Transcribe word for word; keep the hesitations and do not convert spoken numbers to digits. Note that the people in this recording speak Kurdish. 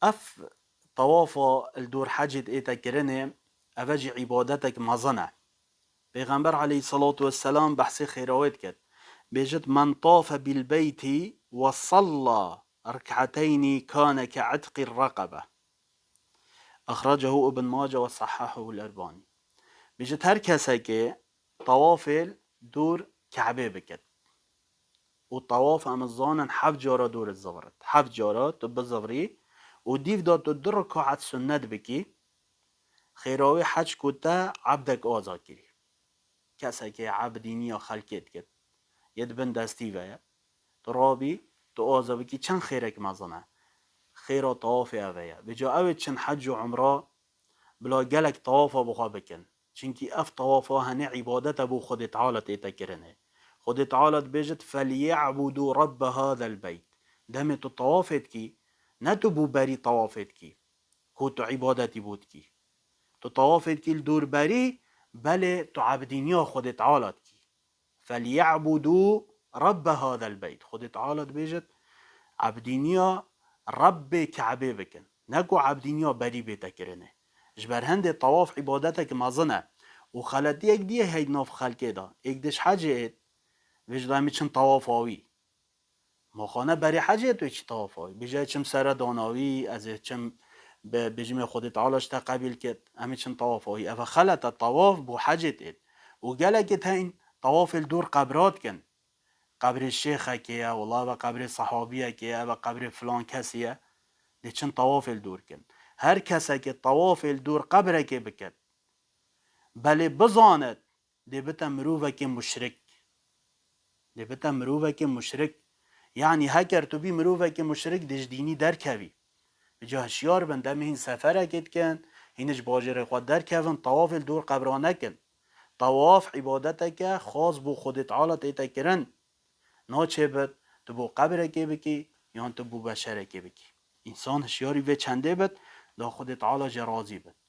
Ev tawafa li dor hecê ête kirinê, eve jî îbadetek mezin e. Pêxember aleyhisselatu vesselam behsê xêra wê dikir. Bêjit, "Men tafe bil beyti ve salla rek'ateynî kane ke itqî reqebe." Axracehu Ibn Mace ve sahhahehu l-Erbanî. Bêjit, her kesekê tawafê dor Kebê bikit. Û tawaf em zanin heft cara dor zivirit. Heft cara tu bizivirî û dîv de tu du rekaet sunnet bikî, xêra wê hec ku te ebdek aza kirî. Kesekê ebdîniya xelkê dikit. Yê di bin destî ve ye. Tu rabî, tu aza bikî çend xêrek mezin e. Xêra tawafê ev e ye. Vêca ew ê çin hec û umra bila gelek tawafa bi xwe bikin. Çimkî ev tawafa hene îbadete bo Xwedê Teala tête kirinê. Xwedê Teala dibêjit, "Felya'budû Rabbe hazel beyt." Demê tu tawafê dikî, ne tu bû berî tawafê dikî, ku tu îbadetî bo dikî. Tu tawafê dikî li dor berî, belê tu ebdîniya Xwedê Teala dikî. "Felya'budû Rabbe hazel beyt." Xwedê Teala dibêjit, ebdîniya Rabbê Kebê bikin. Ne ku ebdîniya berî bête kirinê. Ji ber hindê tawaf îbadetek mezin e û xeletiyek dî ye hey di nav xelkê de. Êk dij hecê êt, vê ji da em ê çin tawafa wî. Ma xane berê hecê tu ê çi tawafa wî? Bêje çim sere dana wî, ez ê çim bi, bêjimê Xwedê Teala ji te qebîl kit, em ê çin tawafa wî. Eve xelet e, tawaf bo hecê têt. Û gelekê teyn tawafê li dor qebra dikin. Qebrê şêxekê ye, wela eve qebrê sehabiyekê ye, eve qebrê filan kesî ye. Dê çin tawafê li dor kin. Her kesekê tawafê li dor qebrekê bikit, belê bizanit, dê bite mirovekê muşrik. Dê bite mirovekê muşrik. Yanî heker tu bî mirovekê muşrik, dê ji dînî derkevî. Vêca hişyar bin, demê hîn seferekê dikin, hîn ji bajêrê xwe derkevin, tawafê li dor qebra nekin. Tawaf îbadeteke xas bo Xwedê Teala tête kirin. Naçêbit tu bo qebrekê bikî, yan tu bo beşerekê bikî. Însan hişyarî vê çendê bit, da Xwedê Teala jê razî bit.